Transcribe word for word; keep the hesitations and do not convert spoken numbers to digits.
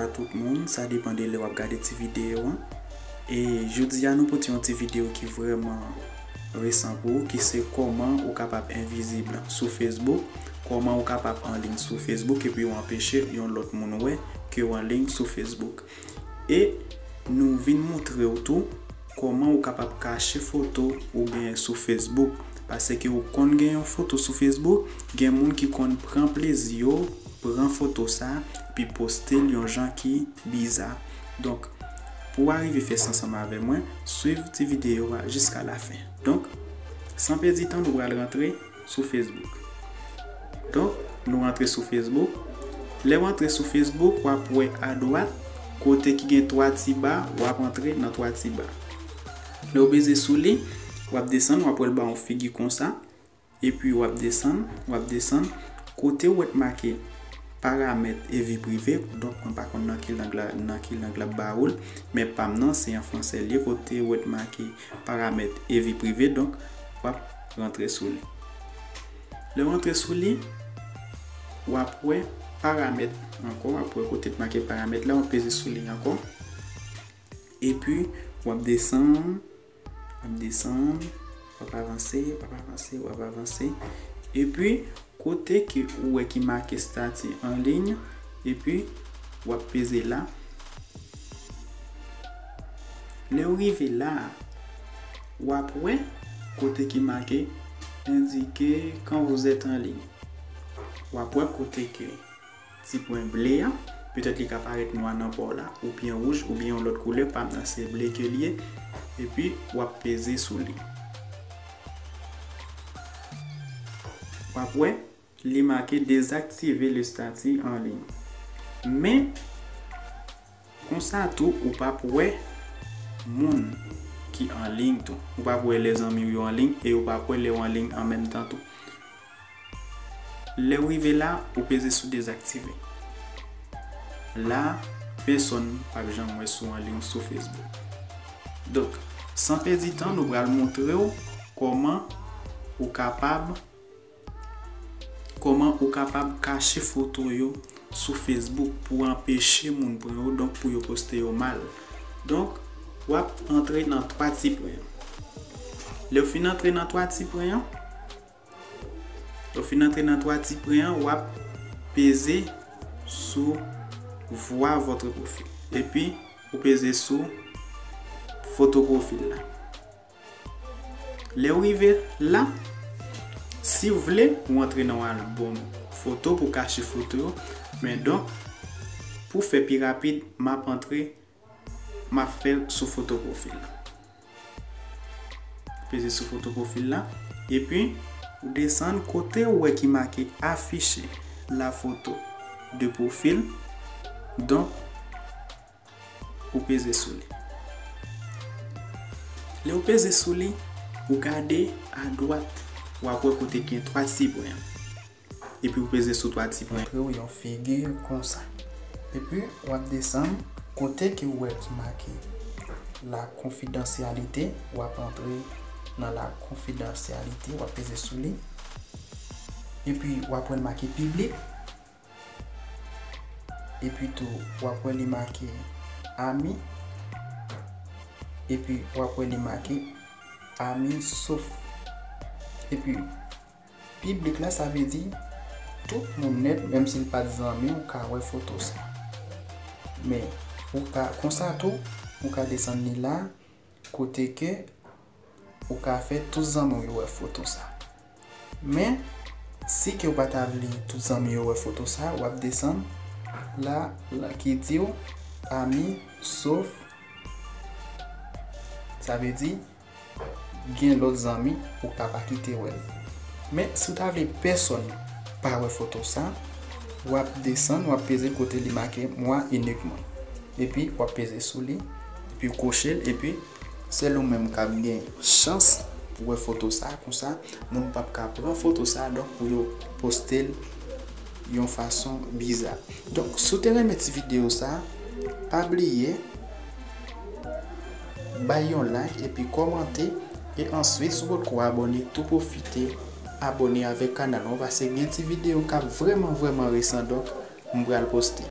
Tout moun, sa depann de lè w ap gade ti videyo an. E jodi a nou pote yon ti videyo ki vrèman resan pou ou, ki se kòman ou kapab envizib sou Facebook, kòman ou kapab anliy sou Facebook epi w anpeche yon lòt moun wè ke w anliy sou Facebook. E nou vin montre w tou kòman ou kapab kache foto ou genyen sou Facebook. Paske ou konn gen yon foto sou Facebook, gen moun ki konn pran plezi yo pran foto sa, epi poste l yon jan ki biza. Donk, pou w arive fè sa ansanm avè mwen, swiv ti videyo a jiska lafen. Donk, san pèdi tan, nou pral rantre sou Facebook. Donk, nou rantre sou Facebook. Lè w antre sou Facebook, w ap wè adwat, kote ki gen twa ti ba, w ap antre nan twa ti ba. Lè w peze sou li, w ap desann, w ap wè l ba w yon figi konsa. Epi w ap desann, w ap desann. Kote w wè t make paramèt e vi prive, donk mwen pa konn nan ki lang la, nan ki lang l ap ba ou l, men pa m nan se an franse l ye, kote w wè t make paramèt e vi prive, donk w ap rantre sou li. Lè w rantre sou li, w ap wè paramèt ankò, w ap wè kote t make paramèt la, w ap peze sou li ankò. Epi, w ap desann, w ap desann, w ap avanse, w ap avanse, w ap avanse. Epi, kote ke ou wè ki make stati an liy, epi w ap peze la. Lè w rive la, w ap wè kote ki make indiquer quand vous êtes en ligne. W ap wè kote ke ti pwen ble a, petèt li ka parèt nwa nan pa w la, oubyen wouj, oubyen yon lòt koulè, pa m nan se ble ke l ye, epi w ap peze sou li. W ap wè, li make dezaktive le statut en ligne. Men, konsa tou, ou p ap wè moun ki an liy tou. Ou p ap wè lè zanmi w yo an liy e ou p ap wè lè w an liy an menm tan tou. Lè w rive la, ou peze sou dezaktive. La, pèsonn p ap janm wè si w an liy sou Facebook. Donk, san pèdi tan, nou pral montre w kòman ou kapab, kòman ou kapab kache foto yo sou Facebook pou anpeche moun pran yo, donk pou yo poste yo mal. Donk, w ap antre nan twa ti pwen an. Lè w fin antre nan twa ti pwen an, Ou fin antre nan twa ti pwen an, w ap peze sou voir votre profil. Epi, ou peze sou foto pwofil la. Lè w rive la, si w vle, ou antre nan yon albòm foto pou kache foto yo. Men donk, pou fè pi rapid, m ap antre, m ap fè l sou foto pwofil la. Peze sou foto pwofil la. Epi, ou desann kote ou wè ki make afficher la photo de profil. Donk, ou peze sou li. Lè ou peze sou li, ou gade adwat, w ap wè kote gen twa ti pwen an. Epi ou peze sou twa ti pwen. Montre w yon figi konsa. Epi w ap desann kote ke w wè ki make la confidentialité, w ap antre nan la confidentialité, w ap peze sou li. Epi w ap wè l make piblik. Epi tou, w ap wè li make ami. Epi w ap wè li make ami sof. Epi piblik la, sa vle di tout moun nèt, menm si l pa t zanmi w, ka wè foto sa. Men, ou ka, konsa tou, ou ka desann li la, kote ke ou ka fè tout zanmi w yo wè foto sa. Men, si ke w pa ta vle tout zanmi yo wè foto sa, w ap desann la, la ki di w ami sof, sa vle di, gen lòt zanmi ou ka pa kite wè l. Men, si w ta vle pèsonn pa wè foto sa, w ap desann, w ap peze kote li make moi uniquement. Epi, w ap peze sou li, epi w koche l, epi sèl ou menm k ap gen chans pou wè foto sa, konsa, moun p ap ka pran foto sa, donk pou yo poste l yon fason biza. Donk, si w te renmen ti videyo sa, pa bliye bay yon like epi kòmante, e answit, si w potko abòne, tou pwofite abòne avèk kanal mwen, paske gen ti videyo k ap vrèman, vrèman resan, donk, m pral poste.